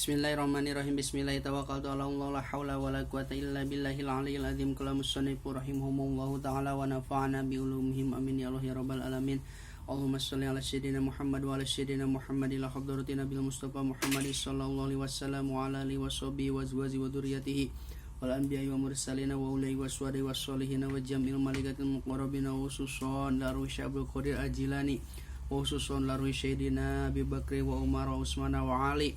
Bismillahirrahmanirrahim. Bismillahirrahmanirrahim. Ala Allah la haula wala quwata illa billahil aliyyil azim. Qala musannifu rahimahumullahu ta'ala wa nafa'ana bi ulumihim. Amin ya Allah ya rabbal alamin. Allahumma shalli ala sayyidina Muhammad wa ala sayyidina Muhammad ila hadrati Nabil Mustafa Muhammad sallallahu alaihi wasallam wa ala alihi washabihi wa azwajihi wa dzurriyyatihi wal anbiya'i wa mursalina wa ulai wa suwadi wa sholihina wa jam'il malaikatil muqarrabina wa khususan la ruhi Abdul Qadir Ajilani wa khususan la ruhi Sayyidina Abi Bakri wa Umar wa Utsman wa Ali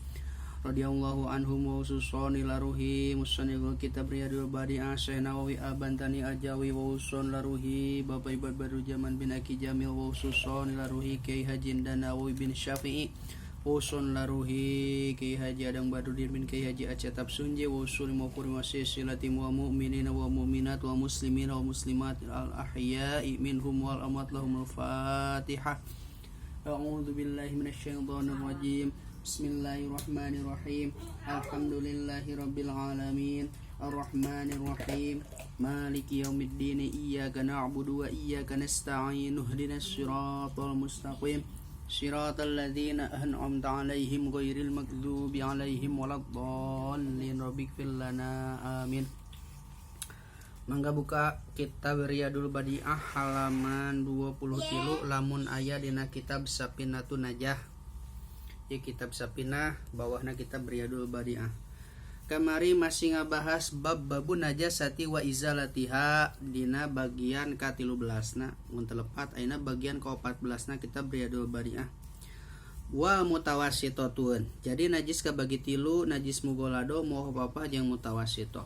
radhiyallahu anhum wa khususan ila ruhi musannifil kitab Riyadul Badi'ah Syekh Nawawi Abantani Ajawi wa khususan la ruhi Bapak Ibad Badru Jaman bin Aki Jamil wa khususan ila ruhi Kiai Haji Nawawi bin Syafi'i wa khususan la ruhi Kiai Haji Adang Badruddin bin Kiai Haji Aceh Sunji wa usul mawquri wa silsilati wa mu'minina wa mu'minat wa muslimina wa muslimat al ahya'i minhum wal amwat lahumul fatihah. A'udzu billahi minasyaitonir rajim. Bismillahirrahmanirrahim. Alhamdulillahi rabbil alamin. Arrahmanir rahim. Maliki yaumiddin. Iyyaka na'budu wa iyyaka nasta'in. Ihdinas siratal mustaqim. Siratal ladzina an'amta 'alaihim ghairil maghdubi 'alaihim waladdallin. Rabbighfir lana. Amin. Mangga buka kitab Riyadul Badiah halaman 23 lamun aya dina kitab Sapinatun Najah. Ya, kitab Sapinah bawahna kitab Riyadul Badiah. Kamari masih ngabahas bab babun najasati wa izalatiha dina bagian ka-13na, mun teu lepat ayeuna bagian ka-14na kitab Riyadul Badiah. Wa mutawassitatun. Jadi najis kabagi tilu, najis mugholado, mukhafafah jeung mutawassitoh.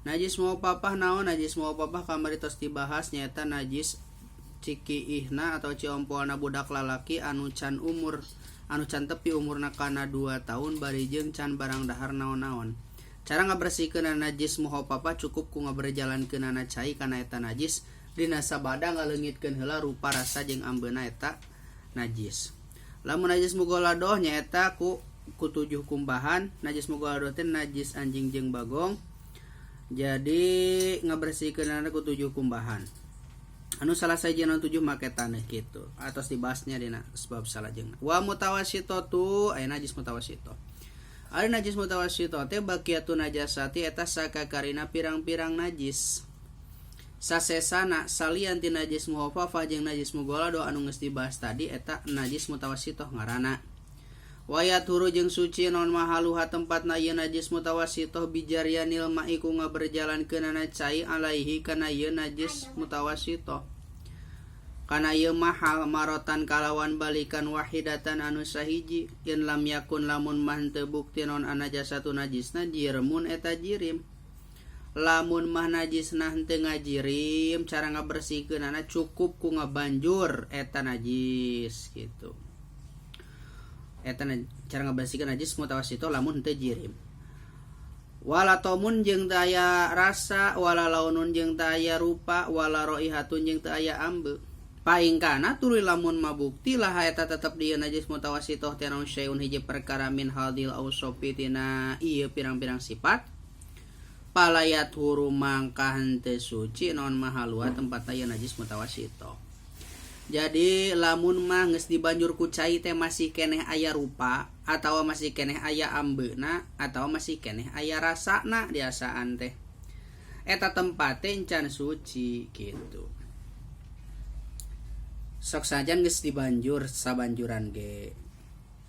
Najis mukhafafah naon? Najis mukhafafah kamari tos dibahas, nyaeta najis cikiihna atau ciompolna budak lalaki anu can umur, anu can tepi umurna kana 2 tahun bari jeung can barang dahar naon-naon. Cara ngabersihkeun najis mukhafafah cukup ku ngaberjalankeunana cai kana eta najis dina sabada ngaleungitkeun heula rupa, rasa jeung ambeuna eta najis. Lamun najis mugholadoh nyaeta ku tujuh kumbahan. Najis mugholadoh teh najis anjing jeung bagong. Jadi ngabersihkeunana ku tujuh kumbahan. Anu salah sahijina tujuh make taneuh kitu. Atos dibahasnya dina sebab salajengna. Wa mutawassitatu, aya najis mutawassitoh. Ari najis mutawassitoh teh baqiyatun najasati, eta sakakarina pirang-pirang najis. Sasesana salian ti najis mukhafafah jeung najis mugholado anu geus dibahas tadi, eta najis mutawassitoh ngaranna. Wa yathuru jeung suci naon mahaluha tempatna ieu najis mutawassitoh bijaryanil ma'i ku ngaberjalankeunana cai alaihi kana ieu najis mutawassitoh. Kana ieu mahal marotan kalawan balikan wahidatan anu sahiji, in lam yakun lamun mah teu bukti naon anajasatu najisna jirmun eta jirim. Lamun mah najisna henteu ngajirim, cara ngabersihkeunana cukup ku ngabanjur eta najis gitu. Eta cara ngabersihkeun najis mutawassitoh lamun henteu jirim. Wala tomun jeung teu aya rasa, wala launun jeung teu aya rupa, wala raihatun jeung teu aya ambe. Paingkana tuluy lamun mabukti lah eta tetep dieu najis mutawassitoh teh naon syai'un hiji perkara min hadil ausofi tina ieu pirang-pirang sifat, palayat huru mangka henteu suci naon mahalua tempat ieu najis mutawassitoh. Jadi lamun mah geus dibanjur ku cai teh masih keneh aya rupa atawa masih keneh aya ambeuna atawa masih keneh aya rasana diasaan teh, eta tempat teh encan suci gitu. Sok sajan geus dibanjur sabanjuran ge.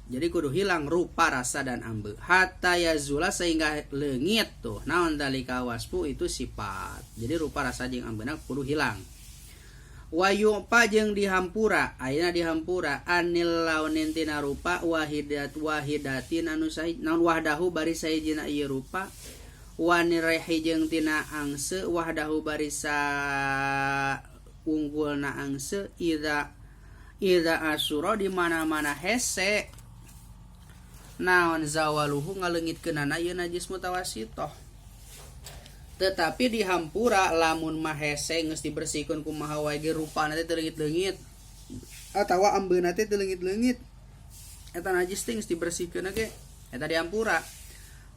Jadi kudu hilang rupa, rasa dan ambe. Hatta yazula sehingga leungit tuh. Naon dalika wasfu itu sifat. Jadi rupa, rasa jeung ambeuna kudu hilang. Wa yu'fa jeung dihampura, ayeuna dihampura anil launin tina rupa wahidat wahidatin anu sahij naon wahdahu bari sahijina ieu rupa, wanir rehi jeung tina angse wahdahu bari sa unggulna angse, idza idza asura di mana-mana hese naon zawaluhu ngaleungitkeunana ieu najis mutawassitoh. Tetapi dihampura lamun mah hese geus dibersihkeun kumaha wae ge rupana teh teu leungit-leungit atawa ambeuna teh teu leungit-leungit, eta najis teh geus dibersihkeun ge eta dihampura.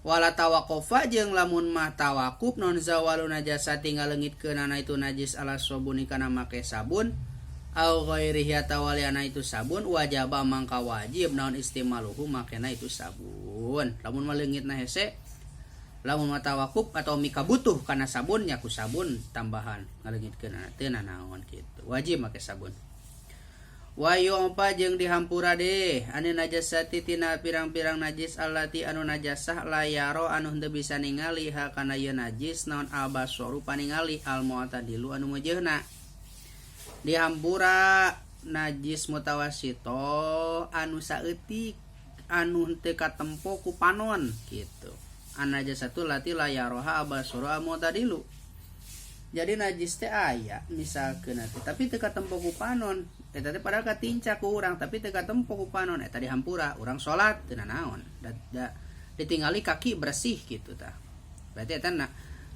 Wala tawaqofa jeung lamun mah tawakuf non zawalu najasati ngaleungitkeunana itu najis ala sobuni kana make sabun au ghairihi atawa liana itu sabun, wajaba mangka wajib naon istimaluhu makena itu sabun. Sabun lamun mah leungitna hese, lamun mah tawakuf atau mikabutuh kana sabun nya ku sabun tambahan ngaleungitkeunana teu nanaon kitu, wajib make sabun. Wa yu'fa jeung dihampura deui anin najasati tina pirang-pirang najis allati anu najasah la yara anu henteu bisa ningali ha kana ieu najis naon al-basaru paningali al-mu'tadilu anu meujeuhna. Dihampura najis mutawassito anu saeutik anu henteu katempo ku panon kitu. An najasatu lati la yaroha al-basaru al-mu'tadilu. Jadi najis teh aya misalkeun teh tapi teu katempo ku panon, eta teh padahal katinca ku urang tapi teu katempo ku panon, eta dihampura urang salat teu nanaon, da, da ditingali kaki bersih gitu tah. Berarti eta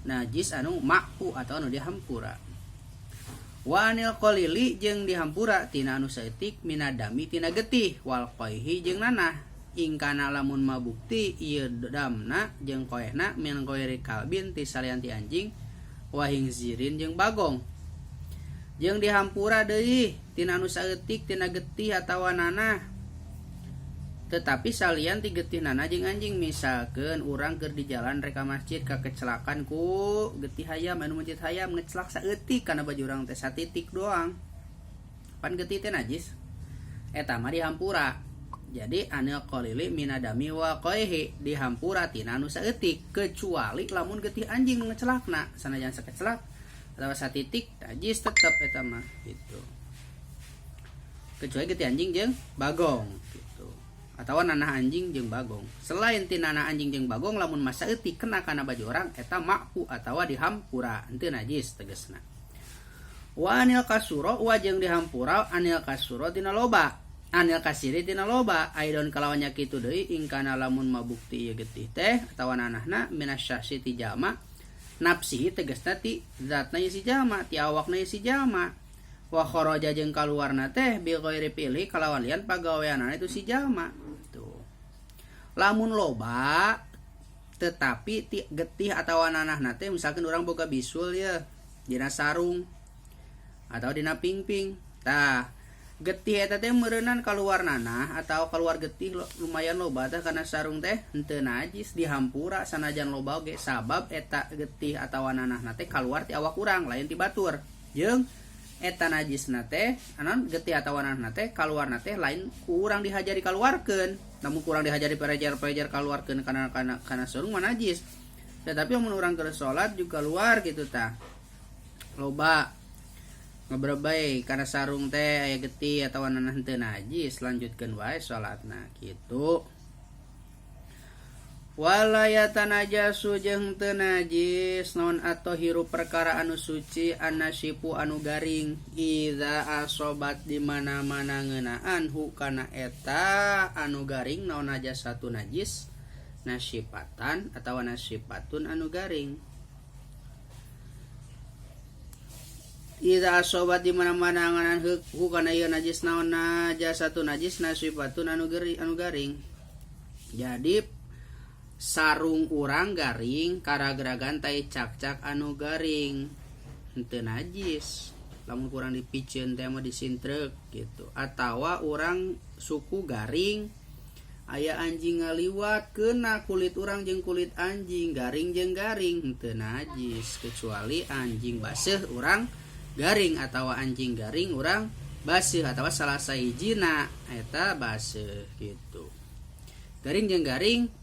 najis anu ma'fu atau anu dihampura. Wa anil qalili jeung dihampura tina anu saeutik minadami tina getih wal qaihi jeung nanah ingkana lamun mabukti ieu damna jeung qoehna min ghairi kalbin ti salian ti anjing wahing zirin jeung bagong. Jeung dihampura deui tina anu saeutik tina getih atawa nanah tetapi salian ti getih nanah jeung anjing. Misalkeun urang keur di jalan rek ka masjid kakecelakan ku getih hayam anu mencit hayam ngecelak saeutik kana baju urang teh satitik doang, pan getih teh najis, eta mah dihampura. Jadi anil qalili minadami wa qaihi dihampura tina anu saeutik kecuali lamun getih anjing nu ngecelakna sanajan sakecelak atawa satitik najis tetep eta mah gitu, kecuali getih anjing jeung bagong gitu atawa nanah anjing jeung bagong. Selain ti nanah anjing jeung bagong lamun masa saeutik kena kana baju orang eta ma'fu atawa dihampura henteu najis tegasna. Wa anil kasuro wa jeung dihampura anil kasuro tina loba anil kasiri tina loba aidon kalawannya kitu deui ingkana lamun mabukti ieu getih teh atawa nanahna minasyahsi ti jalma nafsihi tegasna ti zatna ieu si jalma ti awakna ieu si jalma wa kharaja jeung kaluarna teh bi ghairi fi'li kalawan lian pagaweanana itu si jalma. Tuh lamun loba tetapi ti getih atawa nanahna teh misalkan urang boga bisul ya dina sarung atau dina pingping tah getih eta teh meureunan kaluar nanah atau keluar getih lumayan loba teh kana sarung teh henteu najis, dihampura sanajan loba oge sabab eta getih atawa nanahna teh kaluar ti awak urang lain ti batur. Jeung eta najisna teh anon getih atawa nanahna teh kaluarna teh lain ku urang dihajar dikaluarkeun, namun kurang dihajar diperejer-perejer kaluarkeun kana kana kana sarung mah najis. Tetapi lamun urang keur salat juga keluar gitu tah loba ngebrebay karena sarung teh aya getih atawa nanah henteu najis, lanjutkeun wae salatna kitu. Wala yatanajasu jeung teu najis naon at-tahiru perkara anu suci annasifu anu garing idza asobat di mana-mana ngeunaan hu kana eta anu garing naon najasatu najis nasifatan atawa nasifatun anu garing. Idza asobat di mana-mana nganan hu kana ieu najis naon najasatu najis nasifatun anu garing. Jadi sarung urang garing karagragan tai cak-cak anu garing henteu najis lamun kurang dipiceun teh mah disintrek gitu. Atawa urang suku garing aya anjing ngaliwat kena kulit urang jeung kulit anjing garing jeung garing henteu najis kecuali anjing baseuh urang garing atawa anjing garing urang baseuh atawa salah sahijina eta baseuh gitu. Garing jeung garing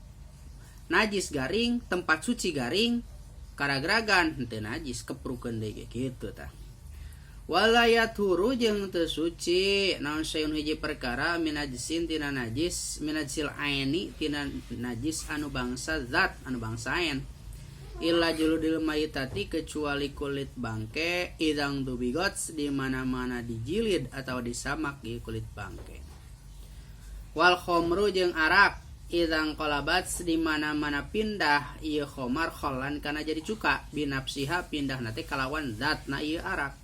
najis garing tempat suci garing karagragan henteu najis keprukeun deui kitu tah. Wala yathuru jeung teu suci naon sayun hiji perkara minajisin tina najis minajsil aini tina najis anu bangsa zat anu bangsa ain illa juludil mayitati kecuali kulit bangke idang dubigots di mana-mana dijilid atau disamak di kulit bangke. Wal khomru jeung arak idang kolabat di mana-mana pindah ieu khomar kholan kana jadi cuka binafsiha pindah nate kalawan zatna ieu arak.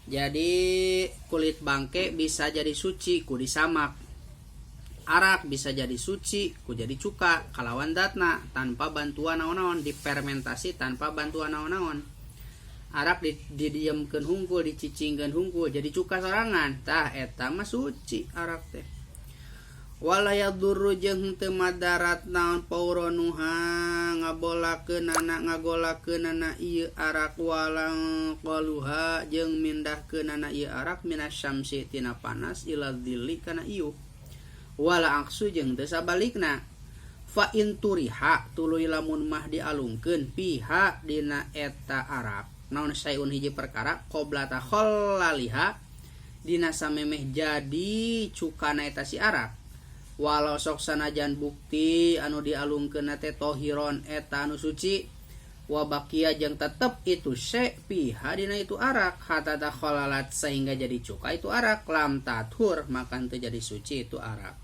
Jadi kulit bangke bisa jadi suci ku disamak, arak bisa jadi suci ku jadi cuka kalawan zatna tanpa bantuan naon-naon, difermentasi tanpa bantuan naon-naon. Arak didiemkeun hungkul, dicicingkeun hungkul jadi cuka sorangan tah eta mah suci arak teh. Wala yadurru jeung henteu madarat naon fauranuha ngagolakeunana ieu arak wala naqluha jeung mindahkeunana ieu arak minasyamsi tina panas ila dzilli kana iuh wala aksu jeung teu sabalikna. Fa in turiha tuluy lamun mah dialungkeun fiha dina eta arak naon syai'un hiji perkara qabla takhallaliha dina samemeh jadi cukana eta si arak, walau sok sanajan bukti anu dialungkeun teh tohiron eta anu suci, wa baqiya jeung tetep itu syai fiha dina itu arak hatta takhallalat sehingga jadi cuka itu arak, lam tathur maka teu jadi suci itu arak.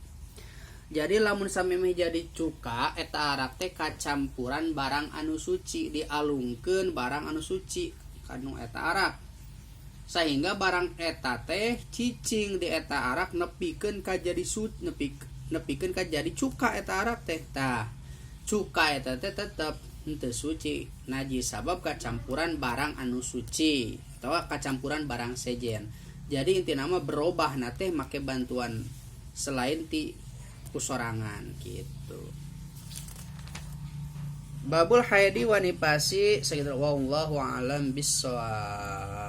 Jadi lamun samemeh jadi cuka eta arak teh kacampuran barang anu suci, dialungkeun barang anu suci kanu eta arak sehingga barang eta teh cicing di eta arak nepikeun ka jadi nepikeun ka jadi cuka eta arak teh. Tah, cuka eta teh tetep henteu suci, najis, sabab kacampuran barang anu suci atau kacampuran barang sejen. Jadi inti nama berubah teh make bantuan selain ti kusorangan gitu. Babul haidi wa nifasi segitu, wallahu alam bissawab.